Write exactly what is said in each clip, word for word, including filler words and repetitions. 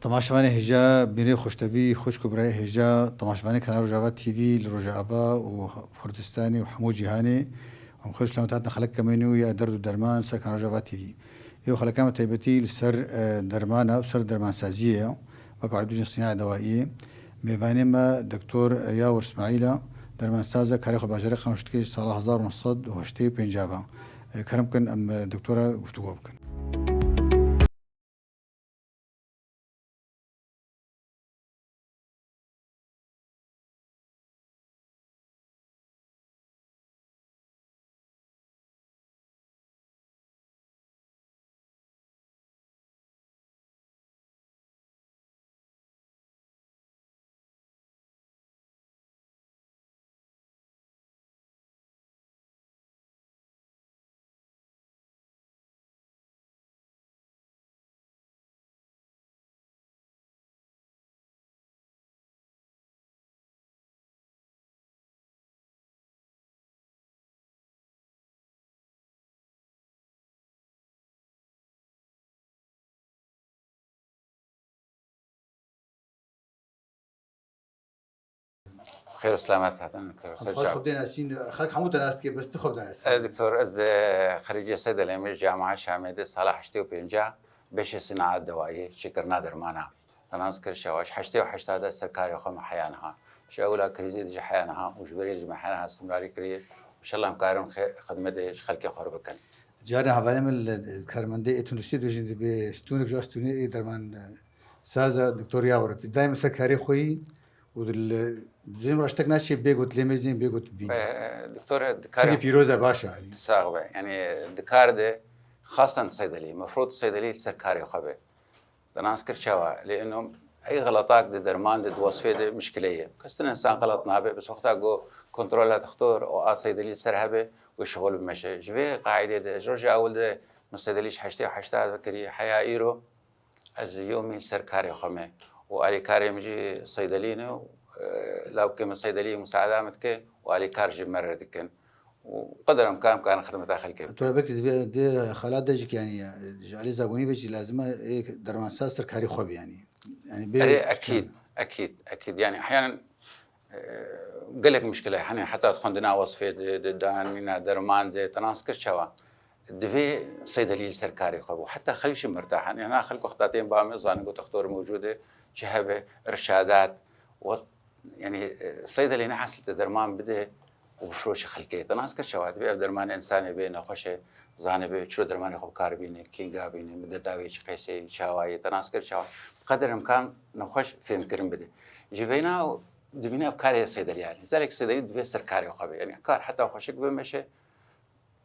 Temaşevanê hêja, bîrê xweştevî, xwişk û birayê hêja, temaşevanê Kanal Rojava T V li Rojava û Kurdistanê û hemû cîhanê, em xêr û selamet hatin xelek kemê nû ya derd û derman ser Kanal Rojava T V. Îro xeleka me taybetî li ser, e, dermana û ser dermansaziyê ye. Wek Erdûjin Sîna Dawayî. Mêvanê me Doktor Yawir Îsmaîl e, dermansaz e, karê xwe li bajarê Qamişlo dike ji sala hezar û neh sed û heştê û pênc ve. E, kerem kin em, e, doktora guftûgo bikin. Xêr û selamet hatin, doktor. Ser Xwe çav. Xwe bidê nasîn, xelk hemû te nas dike, bes tu xwe bidê nasîn. E, doktor, ez, e, xerîcê Seydelê me, Camia Şamê de sala heştê û pênc beşê sînaet dewayê, çêkirina dermana. Te nas kir şewa, ji heştê û heşt de ser karê xwe me heya niha. Ji ewla krîzê de ji heya niha û ji berê de ji me heya niha istimrarî kiriye. Înşallah em karin xê-, xidmetê ji xelkê xwe re bikin. Carê hevalê min li karmendê ê tundusiyê dibêjin, dibê stûnek ji stûnê ê derman, e, saza doktor Yawir. Daîm ser karê xwe yî û li duyem re ji tek naçê bê got lê mêzên bê got bîn. E, doktor, di karê Sibê pîroz e, baş e, alî. Sax be. Yani di kar de xastan Seydelî, mefrûd Seydelî li ser karê xwe be. Te nas kir çawa? Lê ino ey xelatak di derman de, di wesfê de mişkile ye. Kestin insan xelat nabe, bes wexta ku kontrola doktor û a Seydelî li ser hebe û şixul bimeşe. Ji vê qaîdê de, ji roja ewil de min Seydelî ji heştê û heşt vekirî, heya îro ez yomî li ser karê xwe me. Û alîkarê min jî Seydelî ne û, e, lawkê min Seydelî musaada min dike û alîkar ji me re dikin. û qeder em ka em karin xidmeta xelkê bikin. Tura belkî di vê, di xelat de jî, yanî, ji alî zabûnî ve jî lazim e, ê dermansaz ser karê xwe be, yanî. Yanî bê Erê, ekîd, ekîd, ekîd. Yanî, ehyanen, e, gelek mişkile hene, heta di xwendina wesfê de, di danîna derman de, te nas kir çawa. Divê Seydelî li ser karê xwe bû. Heta xelk jî mirtah in. Yanî, xelk wexta tên ba me, zanin ku doktor mewcûd e, çi hebe, irşadat, we-, Yanî, e, Seydelê ne eslî te derman bide û bifroşe xelkê. Te nas kir çawa? Divê ev dermanê însanê bê nexweş e, zanibe çilo dermanê xwe bi kar bîne, kînga bîne, bide dawê çi qeysê, çawa ye, te nas kir çawa? Bi qeder imkan nexweş fêmkirin bide. Ji veyna dibîne ev karê Seydelî yanî. Zarek Seydelî divê ser karê xwe be. Yanî kar heta xweşik bimeşe,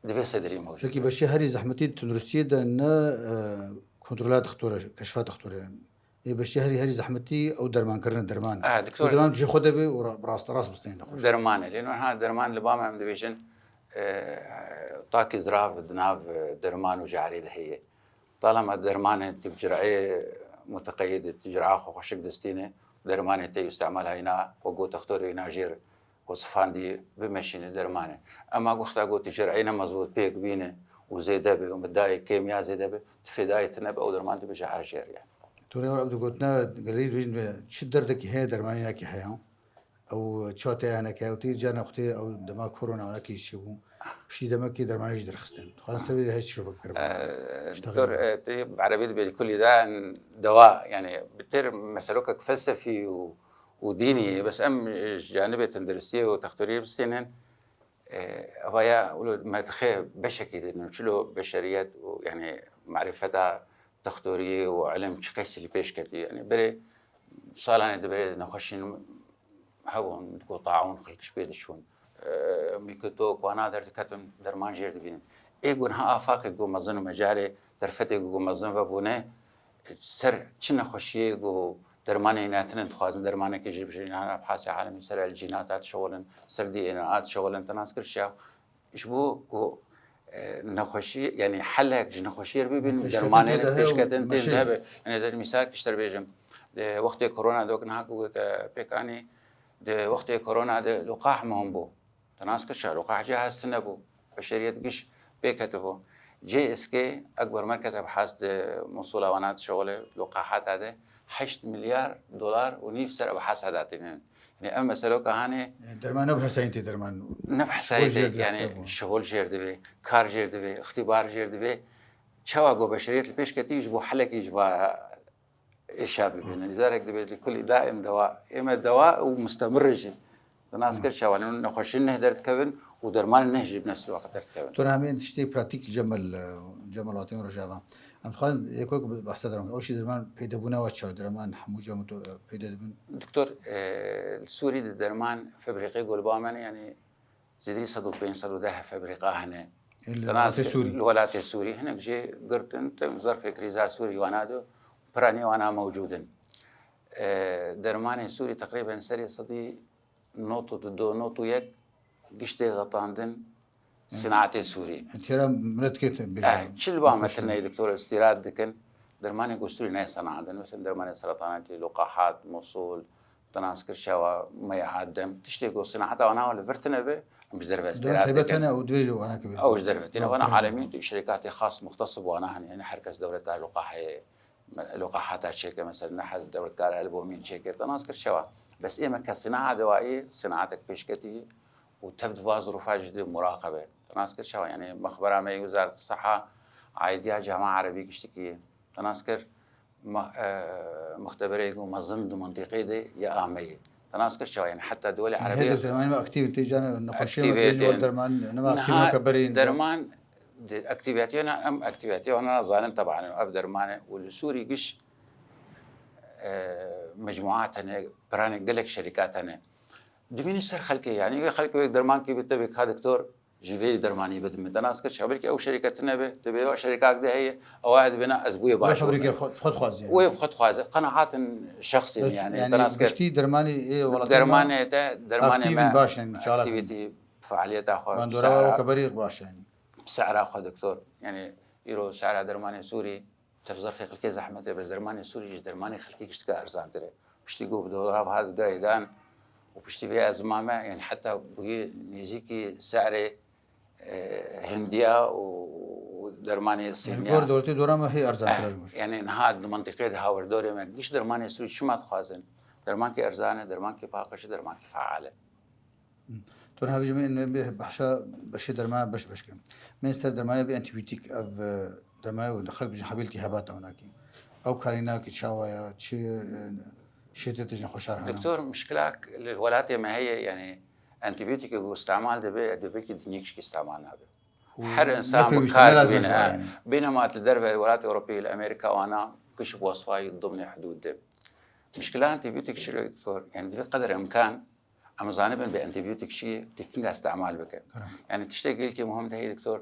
divê Seydelî mewcûd be. Peki beşê herî zehmetî tunduristiyê de ne, e, kontrola doktora, keşfa doktora yanî. Ê beşê herî, herî zehmetî ew dermankirine, derman. E, doktor. Ew derman ji xwe de be û ra-, rast, rast bisteyne nexweş. Derman e. Lê niha derman li ba me em dibêjin, e, takî zirav di nav, e, derman û carê de heye. Talema dermanê tu bi cireyê muteqeyîd, tu cira xwe xweşik distîne, dermanê te îstemala îna, we got, doktorê îna jêr, wesifandî bimeşîne dermanê. Ema wexta got tu cireyê ne mezbût pêk bîne û zêde be û midayê kêmiya zêde be, tu fêdayê tine be, ew derman dibêje her jêr ye. Torê ew digotina gelî dibêjin, çi derdekî heye dermanê nekî heye? Ew çate hene ke ew tê carna xwe tê ew dema korona nekî çi bû. Piştî demekî dermanê jî derxistin. Dixwazin ser vê de hêj şirove bikirin. Ee, Doktor, e, tê bi erebî dibê kulî de dewa, yani bi têr meselokek felsefî û, û dînî ye. Bes em, e, ji canibê tenduristiyê û textoriyê bistênin. E, eva ya wilo me dixê beşekî din û çilo beşeriyet û, yani, marifeta textoriyê û ilim çi qeysî li pêş ketî. Yani, berê salanê di berê nexweşîn hebûn, ku taûn xelk ji pê diçûn. E, mîkotok, wana derdiketin, derman jêr dibînin. Ê ku niha afaqê ku mezin û mecarê derfetê ku mezin vebûne, ser çi nexweşiyê ku dermanê hatine dixwazin, dermanekê jî bijî, niha ebhasê alemî ser el cînat hat şewilin, ser D N A hat şewilin, te nas kir çawa? Ji bo ku, e, nexweşî, yani helek ji nexweşiyê re bibin, dermanê pêşketin tê de hebe. Yani, der misal kişter bêjim, di wextê korona de wek niha ku te pêk anî, di wextê korona de liqah muhim bû. Te nas kir çawa? Liqah cihaz tune bû. Beşeriyet giş pêk ketibû. C S K, Ekber Merkez Ebhas di Musula wana dişewile, liqahata de heşt milyar dolar û nîv ser ev hesa datînin. Yanî ev meseloka hanê Derman ne bi hesayîn tê derman. Ne bi hesayî tê, yanî şixul jêr divê, kar jêr divê, îxtîbar jêr divê. Çawa ku beşeriyet li pêş ketî ji bo helekî ji va êşa bibînin. Lîzalek divê li kulî daîm dewa. Ême dewa û mustemir jî. Te nas kir çawa nexweşî neh derdikevin û derman neh jî bi nefs waqt derdikevin. Tu hemî tiştê pratîk li cem li cem welatên Rojava. Em dixwazin yek wek behsa derman. Ew jî derman peydebûna we çawa derman hemû cem tu peyde dibin? Doktor, e, li Sûrî di derman febrîqê gulba me ne, yanî zêdî sed û pênc sed û deh febrîqa hene. Li welatê Sûrî. Li welatê Sûrî. Hinek jê girtin, tim zerfê krîza Sûrî wana do, piranî wana mewcûd in. E, dermanê Sûrî teqrîben serê sedî not û du, not û yek giştê xetandin sinaetê Sûrî. Têra millet kê te bêje? Eh, çi li ba me tune doktor îstîrad dikin, dermanê ku Sûrî neyê senandin. Mesela dermanê seretanatî, Luqahat, Musul, te nas kir çawa, Meyad, Dem. Tiştê ku sinaeta wana li vir tune be, em ji derve îstîrad dikin. Taybet hene û divê ji wana kibe. Ew ji derve tune. Wana alemî tu şirîkatê xas muxtesib wana hene. Yanî her kes dewreta Luqahê Luqahata çêke, mesela, Nehel dewletkar Elbomîn çêke, te nas kir çawa. Bes ême ke sinaha dewayî, sinahatek pêşketî û tev di va zirofa jî di muraqebe. Te nas kir çawa, yanî mexbera me yê Wizareta Seha, aidiya Cama Erebî giştikî ye. Te nas kir me-, e, muxtebereyê ku mezin di mintîqê de ye ameyê. Te nas kir çawa, yanî heta dewlê Erebî. Hêdî dermanî me aktîv in, tê can nexweşiyê me pêş derman nema aktîv nake berê. Derman Di aktîvîyatiyana, em aktîvîyatiya wana nazanin teban, ev derman e û li Sûrî giş, e, mecmuat hene, piranê gelek şerîkat hene. Dibînî ser xelkê, yanî wê xelkê wê dermankî bi te bê ka doktor, ji vê dermanî bidin min. Te nas kir çawa, belkî ew şerîket tune be, tu bê ew şerîkak de heye, ew aya dibêna ez bûye baş. Wê fabrîkê xwe, xwe dixwaze, yanî. Wê bi xwe dixwaze, qenahatin şexsî min, yanî, yanî te nas kir. Giştî dermanî ê welatê me dermanê te, dermanê aktîvin me, baş in, çalak in. Aktîvîtî, fealiyeta xwe, bandora xwe berî baş, yanî. Sehra xwe doktor, yanî îro sehra dermanê Sûrî, tev zerfê xelkê zehmet e, bes dermanê Sûrî ji dermanê xelkê giştika erzantir e. Piştî ku bi dolar hat girêdan û piştî vê ezma me, yanî heta bûyî nêzîkî sehrê, e, Hindiya û dermanê Sîniya. Gor dewletê dora me hê erzantir e. Eh, yanî niha di mintîqê de hawirdorê me giş dermanê Sûrî çima dixwazin? Dermankî erzan e, dermankî paqij e, dermankî feal e. Tu niha vêjî me ên bê behşa beşê dermana beş beş kirin. Me ên ser dermanê vê antibiyotîk, ev, e, dermanê û xelk bijin hebê îltîhabata wana kî. Ew karî nake, çawa ya, çi, e, şêtê tijin xweşar hene. Doktor, mişkilak li welatê me heye, yanî antibiyotîkê ku îstemal dibe, di belkî dinyê kişkî îstemal nabe. Her însan bi kar bîne. Bîne ma li derve welatê Ewropî, li Amerîka wana giş bi wesfayî dimnê hudûd de. Mişkila antibiyotîk çi doktor? Yanî divê qeder imkan Em zanibin bi antibiyotîk çi ye, tu kinga îstemal bike. Yanî tiştek gelkî muhim de heye doktor,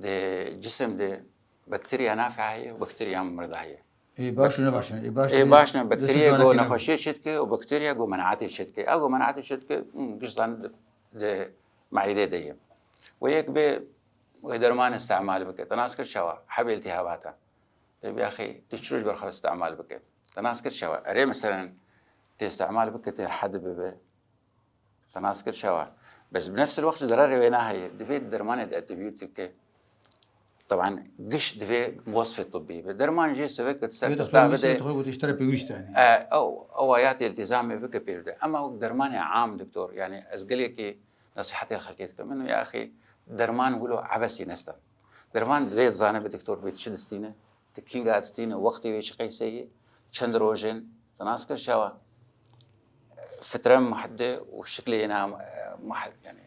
di cisim de bakteriya nafia heye û bakteriya mirda heye. Ê baş û ne baş in. Ê baş, ê baş ne, bakteriya go nexweşiyê çêdike û bakteriya go menaetê çêdike. Ew go menaetê çêdike, hmm, giş zanî di, di meîdê de ye. Wê yek bê wê derman îstemal bike. Te nas kir çawa? Hebê îltîhabata. Te bê axê, tu çi roj ber xwe îstemal bike. Te nas kir çawa? Erê, meselen, tê îstemal bike, tê rehet bibe. Te nas kir çawa? Bes bi nefs el wext ji derarê wê naheye. Divê dermanê de antibiyotîk ke. Teban giş divê wesfê tibbî be. Derman jê sevek ke ser kesta bide. Wê doktor nivîsî, tu xwe gotî ji te re pêwîst e, yanî. E, ew, ew ya tê îltîzamê bike pê bide. Ema wek dermanê am doktor, yanî ez gelekî nesîhetê li xelkê dikim. Min ya axî derman wilo ebesî nestan. Derman divê zanibe doktor bê çi distîne. Ti kînga distîne, wextê wê çi qeyse ye, çend roj in, ti nas kir çawa? Fitre muhedde û şiklê yena muhed, yanî.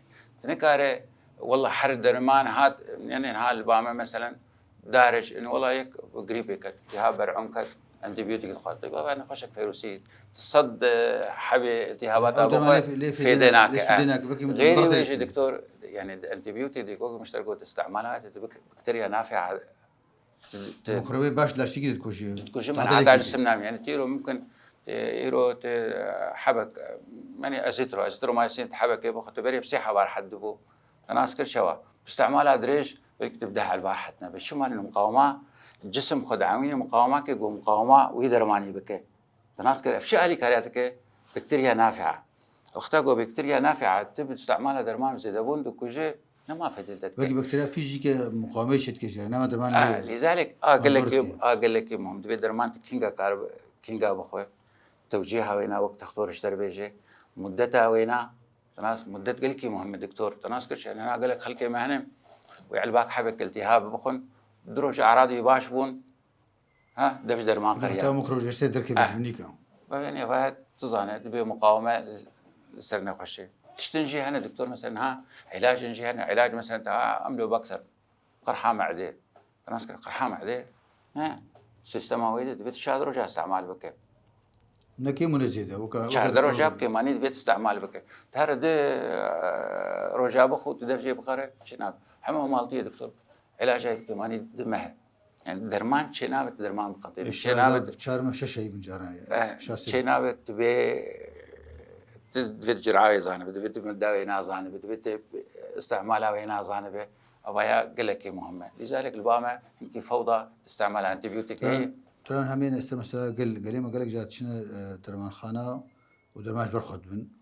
Ti nikare, wela her derman hat, yanî ha li ba me, meselen, daric, in wela yek grîpê ket, ya ber'un ket, antibiyotîk dixwaz. Baba nexweşek feyrûsî, sed hebê îltîhabata bixwe fêde nake. Xêrî wê jî doktor, yanî antibiyotîk dî ku mişter got îstemal hate, tu bik-, bakteriya nafia Mikrobê baş laştîkî dikujî. Dikujî, min heta cisim namî. Yanî tîro mumkin, e, îro te, e, hebek, e, yanî azîtro, azîtromycin te hebekê bixwe, tu berê bi sê heba rehet dibû. Te nas kir çawa? Bi îstemala dirêj, belkî tu bi deh heba rehet nebe. Çima? Li muqawema, cisim xwe diewîne muqawemakê ku muqawema wî dermanî bike. Te nas kir, ev çi alîkariya dike? Bakteriya nafia. Wexta ku bakteriya nafia tu bi îstemala derman zêdebûn dikuje, nema fedîl te dike. Belkî bakteriya pîş jî ke muqawemeyê çêdike jê re, nema derman. Ah, lîzalek a gelekî, a gelekî muhim. Divê derman tu kînga kar, kînga bixwe, tewcîha wêna wek textor ji te re bêje, muddeta wêna, te nas, muddet gelkî muhim e doktor, te nas kir, yani hena gelek xelkê me hene, wê elbak hebek iltîhab bixwin, du roj eradî baş bûn, ha, dev ji derman qeriya. Heta mikro ji derkê Ha. bêjbinîka. Ve yani ve tu zane, dibe muqaweme li ser nexweşî. Tiştin jî hene doktor, mesela ha, ilacin jî hene, ilac mesela ha, amlobakter. Qirha me'dê. Te nas kir qirha me'dê. Ne? Sîstema wê de divê tu çar roja îstîmal bike. Ne kêm û ne zêde. Weka, weka Çardeh doktor roja bike. Bi kêmanî divê tu îstîmal bike. Te her di, e, roja bixwe, tu dev jê bixere, çi nabe. Hema maltiyê doktor. Îlaca bi kêmanî di meh. Yani derman çê nabe, tu derman biqetê. E, Çê nabe, çar meh şeş heyvin cara ye. Eh, Şaş çê nabe, tu bê, tu divê tu cirayê zanibe, divê tu mudda wê nazanibe, divê tu îstîmala wê nazanibe. Avaya gelekî muhim e. Lîzalek li ba me hinkî fewda îstîmala antibiyotîk heye. Turan hemên ester mesela gel, gelê me gelek caran çine, e, dermanxana û derman ji ber xwe dibin.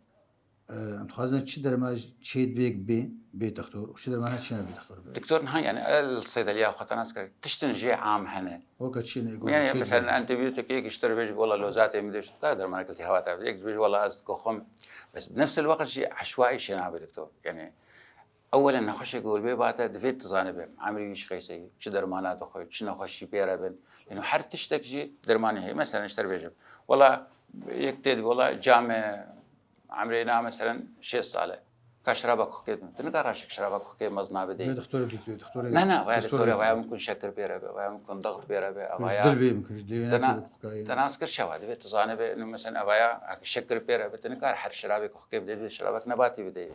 E, em dixwazin çi derman çê dibê bê, bê doktor û çi derman çi nabê doktor bê. Doktor niha yani el seydeliya xwe te nas kir. Tiştin jê am hene. Weke çi ne, Yani çê mesela dibê. Antibiyotîk yek ji te re bêjî, wela lozatê min de, tu kar dermanek iltihawata bide. Yek dibêjî, wela ez dikoxim. Bes bi nefs el weqt jî eşwaî çê nabe doktor. Yani Ewelen nexweşê ku li bê bate, divê tu zanibe, emrî wî çi qeyseyî, çi dermana dixwe, çi nexweşî pê re bin. Lêno her tiştek jî dermanê heye. Mesela ji te re bêjim. Wela yek tê dibê, wela camê emrê na meselen şêst sal e. Ka şeraba kuxkê dibin. Tu nikare şik şeraba kuxkê mezin bidê. Ne doktorê dît, doktorê Ne, ne, vaya doktorê doktorê, vaya dît. Mumkin şekir pê re be, vaya mumkin daxt pê re be, Ji vaya dil bê mumkin, ji dil Te na-, wê kuxkayê. Te nas kir çawa, divê tu zanibe, nu meselen vaya şekir pê re be, tu nikare her şerabê kuxkê bidê, divê şerabek nebatî bidê.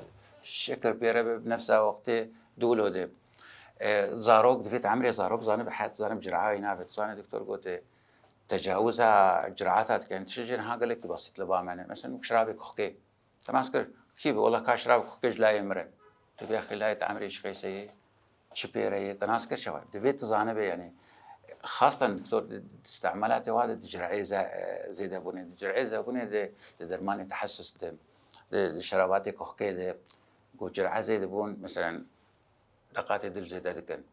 Şekir pê re be, bi nefsa wextê dûlo de. E, zarok, divê te emrê zarok zanibe, heyat zanibe, cirayê nabe. Tu zanî doktor gote, tecawuza cirata dikin. Çi jê niha gelekî basît li ba me ne. Mesela, şirabê kuxkê. Te nas kir, kî bi, wela ka şirabê kuxkê ji layê min re. Tu bê xîlayê te emrê ji qeyseyê, çi pê re yê, te nas kir çawa. Divê tu zanibe, yani, xastan doktor di, di îstîmalatê wa de di cirayê ze-, zêde bûne. Di cirayê ze bûne de, di dermanê tehesus de, di, di şerabatê kuxkê de, ku cira zêde bûn, meselen, deqatê dil zêde dikin.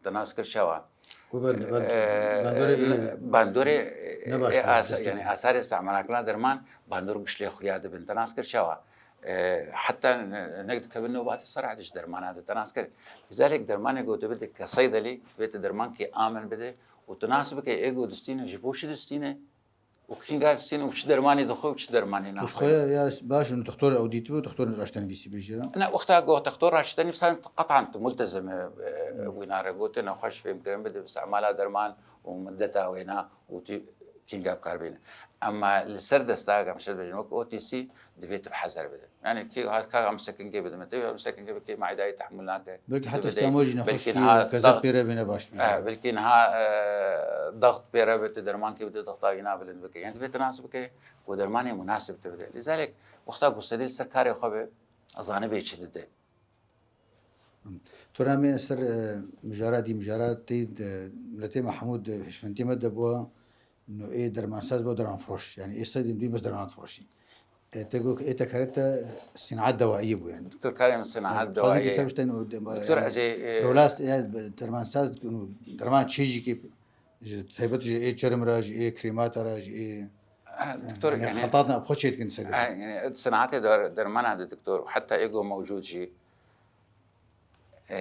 Te nas kir çawa. Ku ben, ben, Ee, bandorê ê bandorê, nebaş e, as-, destpê yani dikin. Asarê îstîmalkirina derman bandor gişlê xuya dibin. Te nas kir çawa. Ee, heta ne-, nek dikevin nobatê ser'a de ji dermana de. Te nas kir. Lizalek dermanê ku tu bide ke seydelî, divê tu dermankê amin bide û tu nas bike ê ku distîne, ji bo çi distîne, û kînga distîne û çi dermanê dixwe û çi dermanê naxwe. Û ji xwe ya baş in, doktor ew dîtibû, doktor raştenivîsî bêjî ra. Ne, wexta ku doktor raştenivîsan qetan tu multezim e, e, wîna re gotin, nexweş fêm kirin bide îstîmala derman û muddeta wêna û tu kînga bi kar bîne. Ema li ser desta, em şer bêjin, wek O T C, divê tu bi hezar bide. Yani kî hat ka em sekingê bidime, tê em sekingê bikê maîdayê tehmûl nake. Belkî heta Divê de, stamojî belkî nexweşî niha gazet dax-, pê re bêne baş bî. Eh, belkî niha, eh, daxt pê re bide, dermankê bide, daxta wîna bilind bike. Yani divê tu nas bike, ku dermanê munasib tu bide. Lizalek wexta ku sedê li ser karê xwe be, zanibe çi dide. Tu re em ê ser, e, mijara dî, mijara tê de, miletê me hemû di hişmendiyê me de bû, no ê dermansaz bû, dermanfiroş. Yani ê sedî dî bes derman difiroşî. E, te got, ê te kare te sînaet dewaiyê bû yani. Doktor, karê min sînaet Yani, dixwazin dewayê. Ki ser işte, no, de, Doktor, yani, ez ê, e, rolas, yani, dermansaz, no, derman çê jî ki, ji, taybet ji ê çerm re, ji ê krêmata re, ji ê, Ha, yani, doktor, hani, yani, xeltatna xwe çê dikin sedî. Ha, yani, sînaetê der-, dermana de doktor, heta ê ku mewcûd jî, e,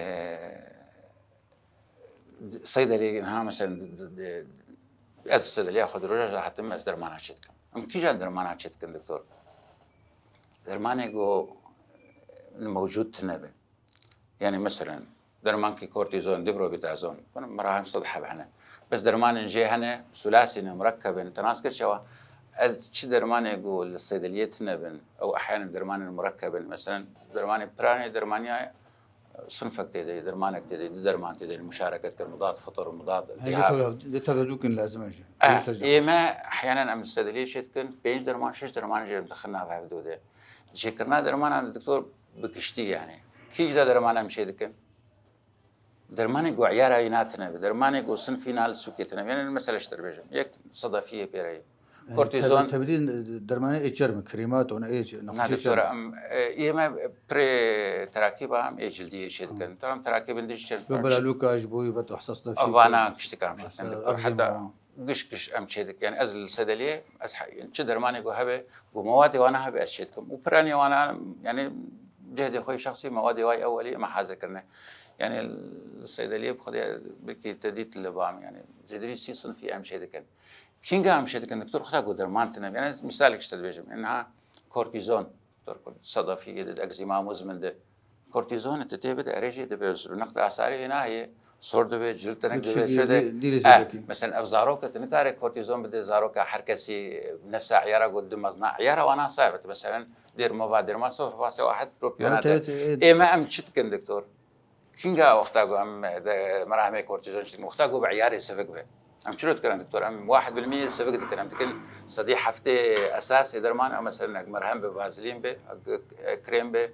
seydelê niha mesela, d-, d-, d-, ez seydeliya xwe di roja hatim, ez dermana çê dikim. Em kîjan dermana çê dikin, doktor? Dermanê ku mewcûd tune be. Yani mesela, dermankî kortîzon, dibromitazon, merahim sed heb hene. Bes dermanên jê hene, sulasî ne, murekkeb in, te nas kir çawa? Ez çi dermanê ku li seydeliyê tune bin, ew ehyanen dermanên murekkeb in, mesela, dermanê piranê, dermaniya sinfek tê de, dermanek tê de, du derman tê de, muşareket kir, mudad fitir, mudad Her iltihab. Şey tevle-, de tevledûkin lazim e jî. Eh, Pêwîst e jî ê me ehyanen em sedeliyê çê dikin, pênc derman, şeş derman jê em dixin nav hevdû de. Çêkirina dermanan doktor bi giştî yani. Kî ji dermanan em çê dikin? Dermanê ku eyara wî natine bi, dermanê ku sinfî na li sûkê tine bi. Yani mesela ji te re bêjim, yek sedefiyê pê re ye. Yani Kortîzon. Tabi, tabi dermanê ê çerm, krêmat, ona ê çe-, Na nexweşê doktora, çerm. Em, e, ê me pirê terakîba em ê cildiyê çê dikin. Tamam, terakîbin dijî çerm. Yo belalûka ji bo wî vet hesas da Avana fî kiştika em çê dikin. Mesela doktor, egzema. Heta giş giş em çê dikin. Yani ez li seydeliyê, ez he-, yani çi dermanê ku hebe, ku mewadê wana hebe ez çê dikim. Û piranê wana, yani cehdê xwe şexsî mewadê wayî ewelî me hazir kirine. Yani li seydeliyê bi xwedê belkî te dît li ba min, yani zêdirî sî sinfî em çê dikin. Kînga em çê dikin, doktor, xwe ta ku derman tine. Yani misalek işte dibêjim. Yani ha kortîzon, doktor, sedafî de, egzîma muzmin de. Kortîzonê tu tê bide, erê jê dibe, neqd asarê nahê, sor dibe, cilt reng dibe, tiştekî çi de. Dî-, dîlê Eh, zêdekî. Mesela ev zaroke tu nikare kortîzon bide zaroka her kesî nefsa iyara got du mezna. Iyara wana saybet. Mesela dêr mova, derman sofrası wahed propiyona Evet, te. Evet, evet. Ê me em çi dikin doktor? Kînga wexta ku em de merahemê kortîzon çi dikin? Wexta ku bi iyarê sivik be. Em çilo dikin doktor? Em wahed bil miyê sivik dikin. Em dikin sedî heftê esasê derman, em mesela merhem be, vazilîn be, krem be,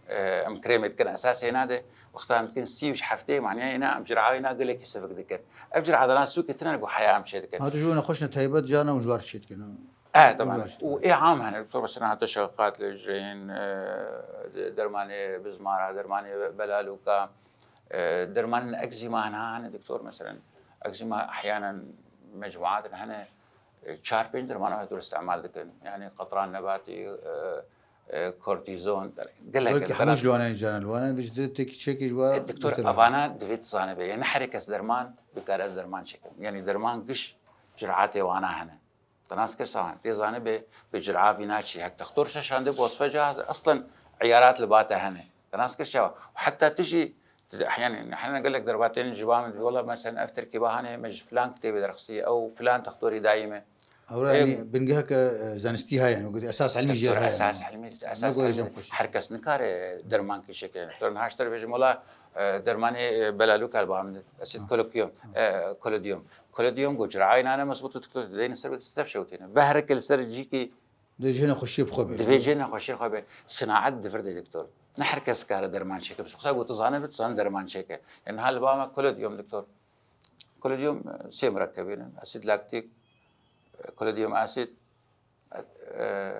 E, em krêmê dikin esasê hêna de, wexta em dikin sî û heftê maniyê hêna, em cirayê hêna gelekî sivik dikin. Ev cira dana sûkê tine ku heya em çê dikin. Ha, tu ji we nexweşine taybet, carna hûn ji war çê dikin. E, Hûn taban. Ji war çê dikin. Û ê am hene, doktor, mesela hate şeqat li jin, e, dermanê bizmara, dermanê belalûka, e, dermanên egzîma hene, hene, doktor, mesela egzîma ehyanen mecmuatin hene, e, çar pênc dermana hûn îstemal dikin. Yani qetran nebatî, e, e, kortîzon, gelek Belkî gelek hemû ji li wana yê canan li wana, vê ji te tekî çekê ji wa E, doktor, bêtir avana divê tu zanibe. Yani her kes derman, bikare ez derman çekim. Yani derman giş ciraatê wana hene. Te nas kir sawan, tê zanibe, bi ciraavî naçî. Hek doktor şeşande bi wesfe cihaz, aslen iyarat li ba te hene. Te nas kir çawa? Heta tu jî, tu, yani, hene gelek derbatên ji ba min, wela mesela ev terkîba hane, me ji filan kitêbê derxistî, ew filan doktorî dayî me. Ewra, Ê, yanî, bingeheke, e, zanistî heye, yanî, gotî esas ilmî jê Doktor, heye, esas yanî. ilmî, Ne esas goyê ilmî. jin xweşî. Her kes nikare dermankî çêke. Doktor, niha ji te re bêjim, wela, e, dermanê, e, belalûka li ba min, asit Ha. kolokyum, Ha. e, kolodiyum. Kolodiyum ku cirayê nane mezbût û doktor dideyne ser, bi tepşe û têne. Behreke li ser cîkî Dê cihê nexweşiyê bi xwe bê. Divê cihê nexweşiyê xwe bê. Sinaet di vir de doktor. Ne her kes kare derman çêke. Wexta ku tu zane bit, tu zane derman çêke. Yani ha li ba me kolodiyum doktor. Kolodiyum, e, sê murekkebê ne. Asid laktik, e, kolodiyum asid, e,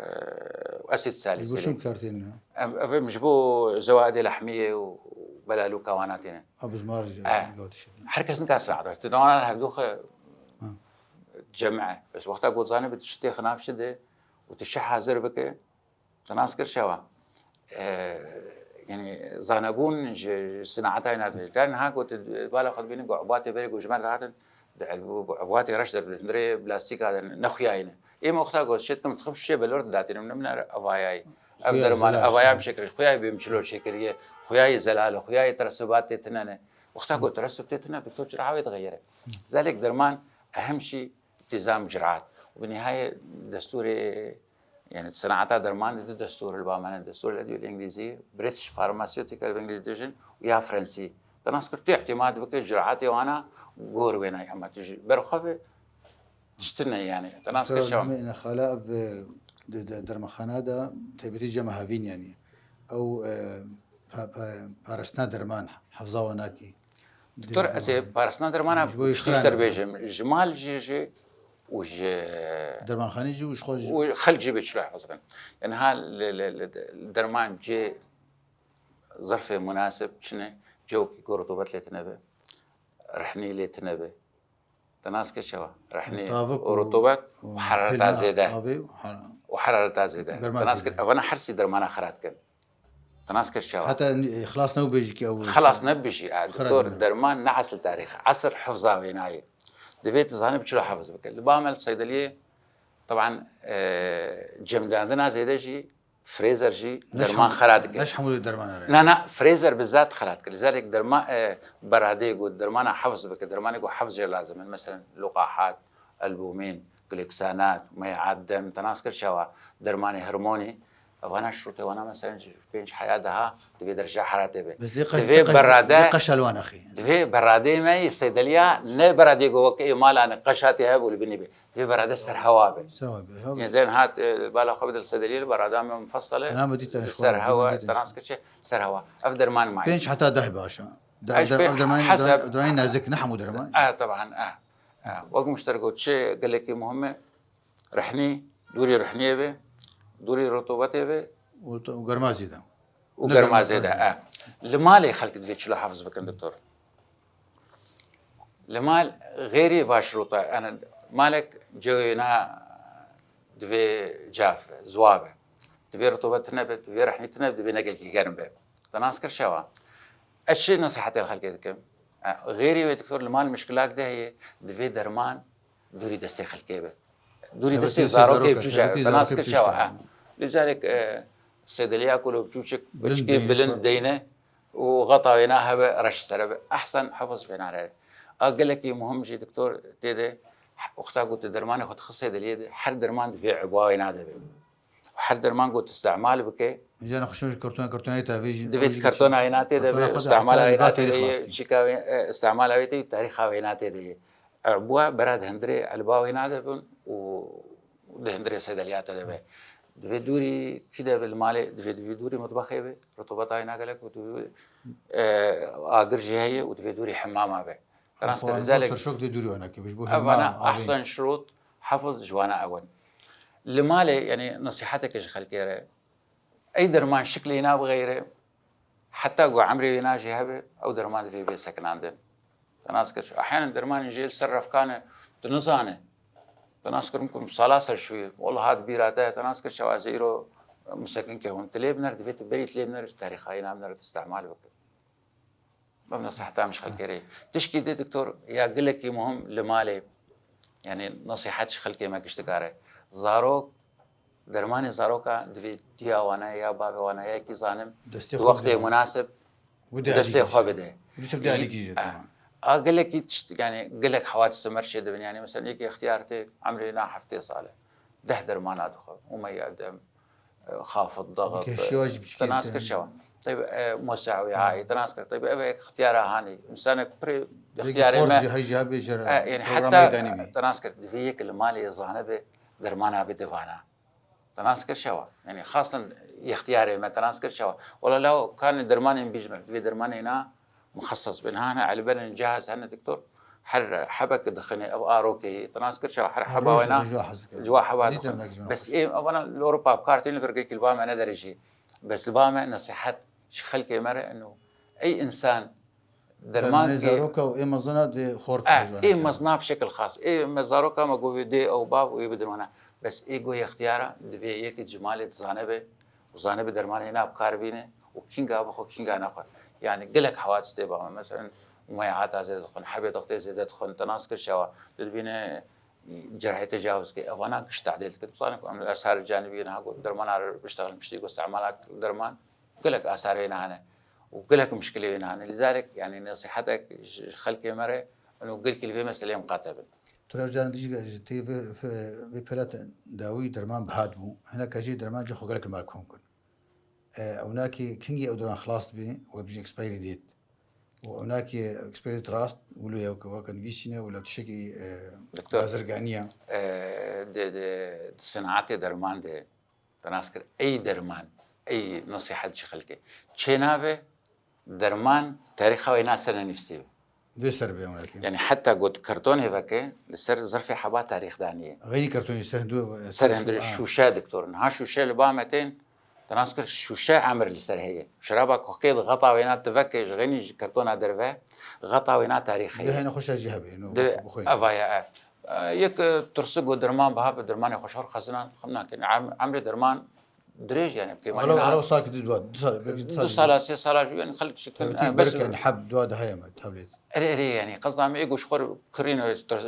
asid Ji bo salisilîk. çi kartêne? Em, ev em ji bo zewadê lehmiyê û belalûka wana têne. A bizmar jî Eh. gotişe. Her kes nikare sinaet. Tu dawana hevdû xwe Ha. ceme. Bes wexta ku zane bit, tu şitê xinav çi de û tu şi hazir bike, Te nas kir çawa? E, yani zanebûn ji, ji sinaeta hêna tê. Te niha ku tu bala xwe dibînî ku ebatê berê ku ji me re dihatin, di el-, ebatê reş de bi hundirê plastîka de nexuyayîne. Ê me wexta ku şêt kim dixim şişê belor didatînim, ne min evayayî. Ev Xuya derman, zelal evaya şişe. Bi şekil, xuyayê bê min çilo çêkiriye, xuyayê zelal, xuyayê teresubat tê tine ne. Wexta ku teresub tê tine, doktor ciraha wê dixeyire. Zelek derman ehem şî. Tîzam ciraat. Û bi nihayê destûrê, yani sinaeta dermanê du destûr li ba me ne, destûr li dî îngilîzî, British Pharmaceutical bi îngilîzî dibêjin, û ya frensî. Te nas kir, tu îtîmad bike, ciraatê wana gor wênayî, ama tu ji ber xwe ve tiştine yani. Te nas kir çawa? Nexala ev, e, de, de, dermanxana de taybetî cema hevîn yani. Ew, e, pa-, pa-, parastina derman, hefza wan nakî. Doktor, ez ê parastina dermana Ji bo piştî ji te re xirana. Bêjim. Ji mal jî jî û ji Dermanxanê jî û ji xwe jî. Û xelk jî bê çilo hifz bin. Yani ha li, li, li derman cê zerfê munasib çine, cewkî ku rutubet lê tine be, rehnî lê tine be. Te nas kir çawa? Rehnî Tavik û û rutubet û û herareta hêlma zêde. Avê û hera-, Û herareta zêde. Germa Te nas kir, zêde. Evana her sî dermana xira dikin. Te nas kir çawa? Heta ni-, xilas nebû bêjî ki ew Xelas nebijî. A, Xira doktor, dime. Derman ne esil tarîx. Esir hifza wênayê. Divê tu zanî bi çilo hifz bike. Li ba me li seydeliyê, teban, e, cemdandina zêde jî, freezer jî Ne derman şam-, xera dike. Ne ji hemû derman re. Na, na, freezer bi zat xera dike. Lizalek derma-, e, beradê ku dermana hifz bike, dermanê ku hifz jê lazim in. Mesela, luqahat, albumîn, glîksanat, meyat dem, te nas kir çawa, dermanê hormonî, evana şurtê wana mesela ji pênc heya daha divê derece heratê be. Bes lê qe-, Divê qe-, berade, lê qeşa li wan axê. Divê beradê me yê seydeliya ne beradê ku wek ê malan qeşatê hebû li binî be. Divê berade ser hewa be. Ser hewa be, ha. Yên zen hat, e, bala xwe bidil seydeliye li berada me mufassale. Tena me dîtene Ser şwan, hewa, me dîtene te nas şwan. Kir çi? Ser hewa. Ev derman mayî. Pênc heta deh be aşa. De-, Eş de-, pê ev dermanê, hesab dermanê nazik ne hemû derman. E, teban, e. Ha, wek min ji te re got, çi gelekî muhim e, rehnî, dûrî rehniyê be, dûrî rutubetê be. Û te-, û germa zêde. Û Ne germa germa zêde, zêde. E. Li malê xelk divê çilo hifz bikin, doktor. Li mal xêrî va şirûta, yani, Malek cewê wêna divê caf be, ziwa be. Divê rutubet tune be, divê rehnî tune be, divê ne gelkî germ be. Te nas kir çawa? Ez çi nesihetê li xelkê dikim? E, xêrî wê doktor li mal mişkilak de heye, divê derman dûrî destê xelkê be. Dûrî Helbetî destê destê zarokê zarok e, biçû helbetî te nas zarokê kir biçû çawa? He. Lîzalek, e, sêdeliya ku li biçûçik, Bilind biçikê deyne, bilind şo- deyne û xeta wêna hebe reş sere be. Ehsen hefiz wêna re. A gelekî muhim jî doktor tê de, wexta ku tu dermanê xwe dixî sêdeliyê de, her derman divê ebuwa wêna de be. Her derman ku tu îstemal bike, Jana xwe şûn ji kartona, kartona yê tevê jî, divê ew jî kartona wêna tê de be, kartona xwe de îstemala heta wêna tê de, xelas bike. Çîka wê, e, îstemala wê tê, tarîxa wêna tê de ye. Ebuwa bera di hundirê elba wêna de bin û di hundirê sêdeliya te de be. Divê dûrî kî de be li malê, divê, divê dûrî mitbexê be, rutubeta wêna gelek û divê, e, agir jî heye û divê dûrî hemama be. Te nas kir, Xwe lîzalek, ser şok divê dûrî wêna ke, ji bo evana hema avê. Ehsen şirût, hefiz ji wana ew in. Li malê, yanî nesiheteke ji xelkê re, ey derman şiklê wêna bixeyre, heta ku emrê wêna jî hebe, ew derman divê bê sekinandin. Te nas kir, ehyanen dermanên jê li ser refkan e, tu nizane. Te nas kir, min ku sala ser şûyê, wela hat bîra te, te nas kir çawa ez îro misekin kir hûn. Tu lê binêr, divê tu berî tu lê binêr, tarîxa wêna binêr, tu îstemal bikir. Ev nesiheta min ji xelkê re. Tişkî dê doktor ya gelekî muhim li malê, yanî nesihet ji xelkê me giştikar e. Zarok, dermanê zaroka divê diya wana ya bavê wana ya kî zanim, Destê di xwe wextê bide. Munasib Bide destê alîkî xwe jî. Bide. Dişe bide alîkî jî, E, tamam. A gelekî tişt, yanî gelek hewadis mer çêdibin. Yanî mesela yekî ixtiyar tê, emrê na heftê sal e. Deh dermana dixwe. Umeya dem, e, xafid, daxit, Yekî şiya jî te nas kir çawa? Teyb, e, musa wîayî, te nas kir. Teyb, ev ixtiyara hanî. Însanek pirê Yekî ixtiyarê xor me, jî hej jî hebê jî e, yanî program heta meydanî bî. Te nas kir, divê yek li malê zane be, dermana bide vana. Te nas kir çawa? Yanî xasten ixtiyarê me te nas kir çawa? Wela law kanê dermanên bî ji me, divê dermanê na muxeses bin. Hane elbenên cihaz hene doktor. Her hebek dixine ev arokê, te nas kir çawa? Her Her heba roj wêna ji wa hez dike. Ji wa heba Dîtin dixin. Bes ê evana li Ewropa bi kar tînin kir gelkî li ba me ne derê jî. Bes li ba me nesihet ji xelkê me re eno. Ey însan Derman Dermanê ki zaroka û ê mezina dê xort Eh, ê mezina bi şekil xas. Ê me zaroka me got dê ew bav û ê bidirmana. Bes ê goyê ixtiyara divê yekî cimalê dizane be û zane bi dermanê na bi kar bîne û kînga bixwe kînga nexwe. Yani gelek hewadis tê bame. Mesela meyata zêde dixwin, hebê doxtê zêde dixwin, te nas kir çawa. Tu dibîne cerahê tecawizkê, evana giş tedîl dikin. Zanin ku em li esar canibî niha got dermana re biştexilin, piştî ku istemala derman gelek asarê wê hene û gelek mişkilê wê hene. Lizalek, yani, nesihetek ji, ji xelkê me re, û gelkî li vê meseleyê miqate bin. Tu rewcan dijî ji tê vê, vê, vê pêla te dawî derman bihat bû. Hinek jî derman ji xwe gelek li mal kom kir. E, ewnakî kingî ew derman xilas dibî, we bijî expiry date. Û ewnakî expiry date rast, wilo ye weke, weke nivîsîne, wila tiştekî, e, Doktor, bazirganiya. E, di, di, di senatê derman de, te nas kir, ey derman, ey nesihet ji xelkê. Çênabe derman tarîxa wê na ser nenivîsî be. Vê ser bê ewnakî. Yani heta got kartonê veke, li ser zirfê heba tarîx daniye. Xeynî kartonê ser hindu, Ser ser hindu şû-, şûşe doktor. Niha şûşe li ba me tên, te nas kir şûşe emir li ser heye. Şeraba ku xikê di xeta wêna tu veke ji xeynî ji kartona derve, xeta wêna tarîx heye. Di hene xweşa jî hebe, no, Di bixwîne. Eva ya e. E, yek, e, tirsik got derman biha bi dermanê xweşor xezina, xem nakin. Em-, emrê derman dirêj yani. Alo, alo, sak du dua, du sal, belki du Du sal. Sala, sê sala jû yani xelk şikin. Tabii, e, bes belki yani hab dua daha yeme, tablet. Erê, erê, yani, qezda me ê ku ji xwe kirîn,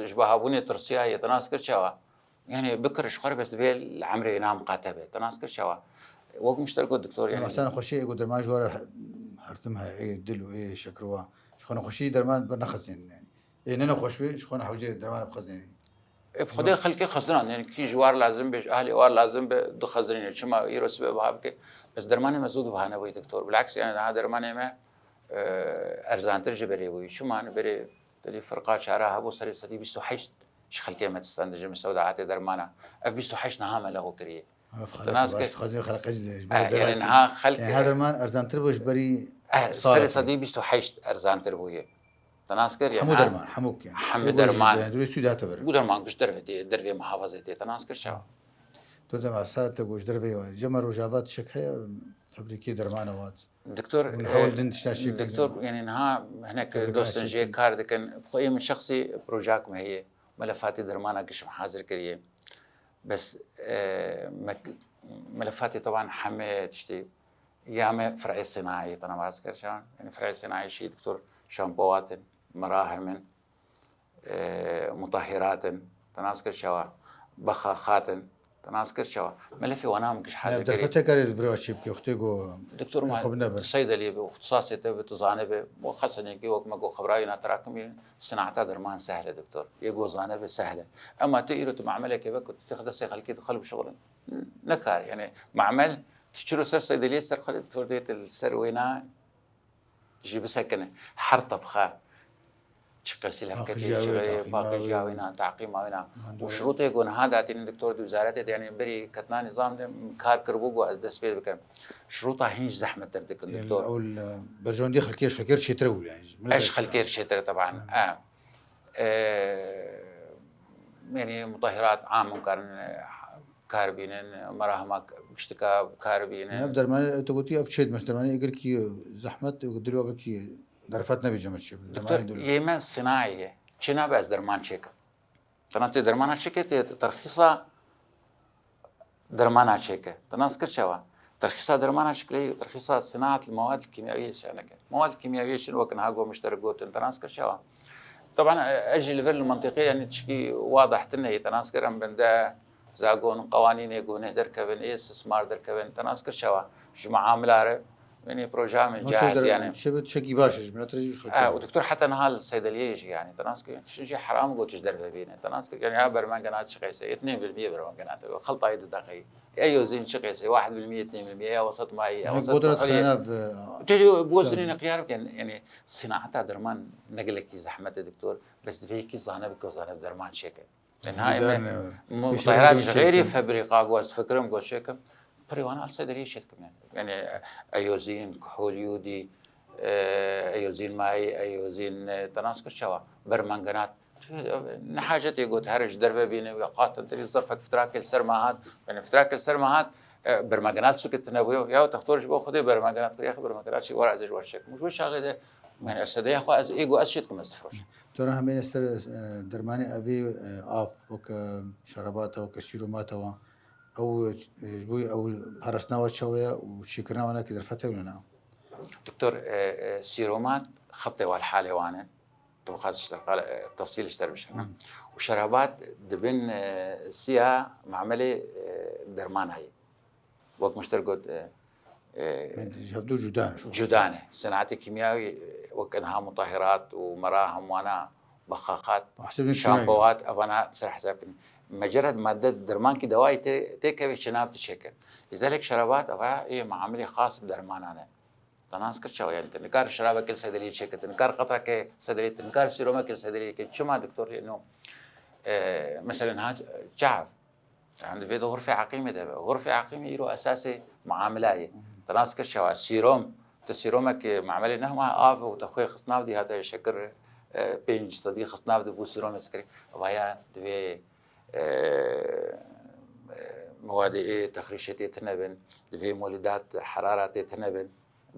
ji bahabûnê tirsiya ye, te nas kir çawa? Yani, bikir ji xwe re bes divê li emrê wê na miqate be, te nas kir çawa? Wek min ji te re got doktor, yani. Mesela xweşê ê ku derman ji we re hertim he, ê dil û ê şekirwa. Ji xwe nexweşî derman bi nexezînin, yani. Ê ne nexweş be, ji xwe ne hewcê derman bixezînin. E, bi Xwedê xelkê xezinan, yani, kî ji war lazim be, ji ahlê war lazim be, dixezinîne. Çima îro sibe biha bike? Bes dermanê me zû dibihane wê doktor. Bilaks, yani, daha dermanê me e, erzantir ji berê bûyî. Çima? Berê, te dî firqa çara hebû serê sedî bîst û heşt ji xelkê me distendin ji mistewdeatê dermana. Ev bîst û heşt niha me leho kiriye. Ev xelk Te nas baş, kir? Dixwazin xelqe jî zêde. E, yani niha xelk, yani her derman erzantir bû ji berî e, sala serê xwe. Sedî bîst û heşt erzantir bûye. Te nas kir, yani Hemû ha? Derman, hemû ki. Hemû Hemû derman. Ji derman, sûd hate vir. Bû derman ku ji derve tê, dervê muhafazê tê. Te nas kir çawa? Tu dema saet te ku ji derve ye. Cema Rojava tişek heye, fabrîkê dermana wat. Doktor, Hûn e, hewl din tişta çêkirin. Doktor, yani niha hinek Fabrika dostên jê çêkirin. Kar dikin. Bi xwe ê min şexsî projak me heye. Melefatê dermana giş me hazir kiriye. Bes, e, mek-, melefatê teban heme tiştê ya me fer'ê sinaî, te ne baz kir şan. Yani fer'ê sinaî şî doktor şampowatin, merahimin, e, mutahhiratin, te nas kir şewa, bexaxatin, te nas kir şewa. Melefê wana min giş hazir kiriye. Derfete kare li vir çê bike, wextê ku Doktor ma xwe bine ber. Tu seydeliyê be, ixtisasê te be, tu zane be, bo xesenekî wek me got xebrayî na terakimî, sinata derman sehl e doktor. Yê go zane be sehl e. Ema tu îro tu mamelekê be ku tu têx destê xelkê dixil bişixulin. Nekar, yani mamel, tu çiro ser seydeliyê ser xelê, doktor dê tu li ser wêna jî bisekine. Her tebxe çi qesî levketê, çi paqîjiya wêna, taqîma wêna. Û şirûtê ku niha datînin doktor di wizaretê de, yani berî ketina nîzam de kar kiribû ku ez dest pê bikim. Şirûta hîn jî zehmettir dikin doktor. Ew li berjewendî xelkê ji xelkê re çêtir bû yani. Eş xelkê re çêtir teban. E. E, yani mutahhirat am hûn karin, e, kar bînin, merahima giştika kar bînin. Ev dermanê, ew te gotî, ev çê dimeşin, dermanê eger kî zehmet, ew dilê we belkî derfet nebê cem çê. Doktor, yê me sinaye ye. Çi nabe ez derman çêkim? Tena tê dermana çêke, tê terxîsa dermana çêke. Te nas kir çawa? Terxîsa dermana çêke, terxîsa sinaat li mewad kîmyawiyê şaneke. Mewad kîmyawiyê çin wek niha go mişter gotin, te nas kir çawa? Teban, e, ez jî li vir li mentiqê, yani tişkî wadih tune ye, te nas kir em bende zagon, qewanînê gunê derkevin, ê istismar derkevin, te nas kir çawa? Ji muamela re, yani projeya min cahiziyane. Şebê tiştekî baş e, ji milet re jî xelkê. E, û doktor heta niha li seydeliyê jî, yani, te nas kir, yani, tişt jî heram got ji derve bîne, te nas kir, yani, ya bermengena çi qeyse, yê tinê bilmiyê bermengena te, xeltayê didaqeyî. Ey yozîn çi qeyse, wahid bilmiyê, tinê bilmiyê, ya wesat mayî, ya wesat. Godrat xenav. Tu, tu, bu zinî ne qiyar bikin, yani, sinaata derman ne gelekî zehmet e, doktor, bes divê yekî zane bike, zane bi derman çêke. Niha em mutahhirat ji xeyrî febrîqa ku ez fikirim ku çêkim, pirî wana li ser deriyê çêdikim yani. Yani eyozîn, kuhol yodî, e, eyozîn mayî, eyozîn, e, te nas kir çawa? Bermanganat. Ne hacetê got her ji derve bîne, ya qatin tirî zirfek fitrakê li ser me hat. Yani fitrakê li ser me hat, e, bermanganat suketine bûyo. Ya textor ji bo Xwedê bermanganat kir, ya bermanganat çi were ez ji wer çêkim. Ji wê çaxê de, yani ez sedeya xwe ez ê got ez çêdikim ez difroşim. Dora hemê ser, e, dermanê evê, e, av, weke şerabata, weke sîromata wa, ew, e, ji bo ew parastina wa çawa ye û çêkirina wana ki derfet hewne na? Doktor, e, e, sîromat xebtê wal halê wan e. Tu bixwaz ji te qal, e, tefsîl ji te bişim. Hmm. Û şerabat dibin, e, siya mamelê, e, dermana ye. Wek mişter got, e, e, ji hevdu cuda ne. Cuda ne. Senatê kîmyawî, e, wek inha mutahirat û mera hemwana, bexaxat, şampoat, evana ser hesab kirin. Mecerred madde dermankî dewayî tê, tê kevê çi nav tu çêke. Lîzalek şerabat eva ê muamilê xas bi dermanan e. Te nas kir çawa, yani te nikar şerabekê li sedeliyê çêke, te nikar qetrekê sedeliyê, te nikar sîromekê li sedeliyê ke. Çima doktor, no, e, meselen ha çav. Yani divê di xurfê eqîmê de be. Xurfê eqîmê îro esasê muamela ye. Te nas kir çawa? Sîrom. Te sîromek, e, muamelê nehma av û te xwê xist nav dî hate şekir, e, pênc sedî xist nav dî bû sîromê sikrî. Vaya divê, e, e, mewadê ê texrîşê tê tune bin, divê molîdat heraratê tune bin.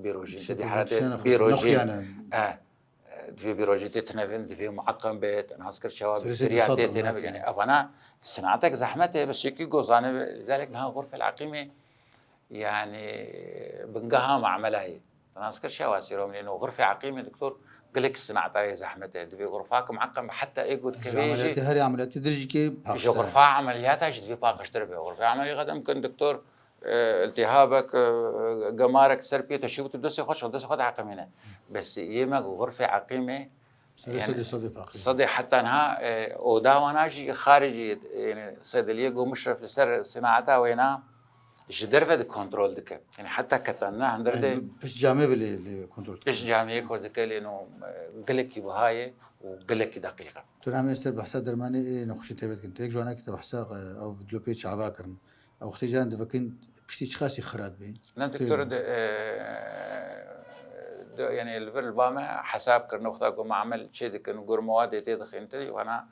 Bêrojîn te dî heratê bêrojîn. E, Divê bîrojî tê tinevin, divê mueqem be, te nas kir çawa, bakterya tê têne be. Yani evana sinatek zehmet e, bes yekî gozane be, lizalek niha xurfel eqîmê, yani bingeha mamela ye. Te nas kir çawa sîromlê no xurfê eqîmê doktor gelek sinata ye zehmet e. Divê xurfak mueqem be, heta ê got kevê jî. Ameliyatê, her ameliyatê dirjikê paqijtir e. Ji xurfa ameliyata jî divê paqijtir be. Xurfê ameliyê qedem kin doktor, e, iltihabek, e, gemarek ser pê te şî û tu destê xwe çal, destê xwe diheqimîne. Bes yê me ku xurfê eqîmê, serê yani sedê sedê paqî. Sedê heta niha, e, oda wana jî xaricî, yani sediliyê ku mişref li ser sinaeta wêna ji derve de kontrol dike. Yani heta ketanina hundir de. Yani pişt camê bile lê kontrol dike. Pişt camê ku dike lê no, e, gelekî biha ye û gelekî deqîq e. Tu namê ser behsa dermanê ê nexweşî tevê dikin. Tek ji wana ki te behsa, e, ew dilopê çava kirin. Ew wextê caran divekin piştî çiqasî xira dibê? Ne, doktor, di, e, di, yani li vir li ba me hesab kirin, wexta ku mamel çê dikin, gur mewadê tê dixîn, tê wana,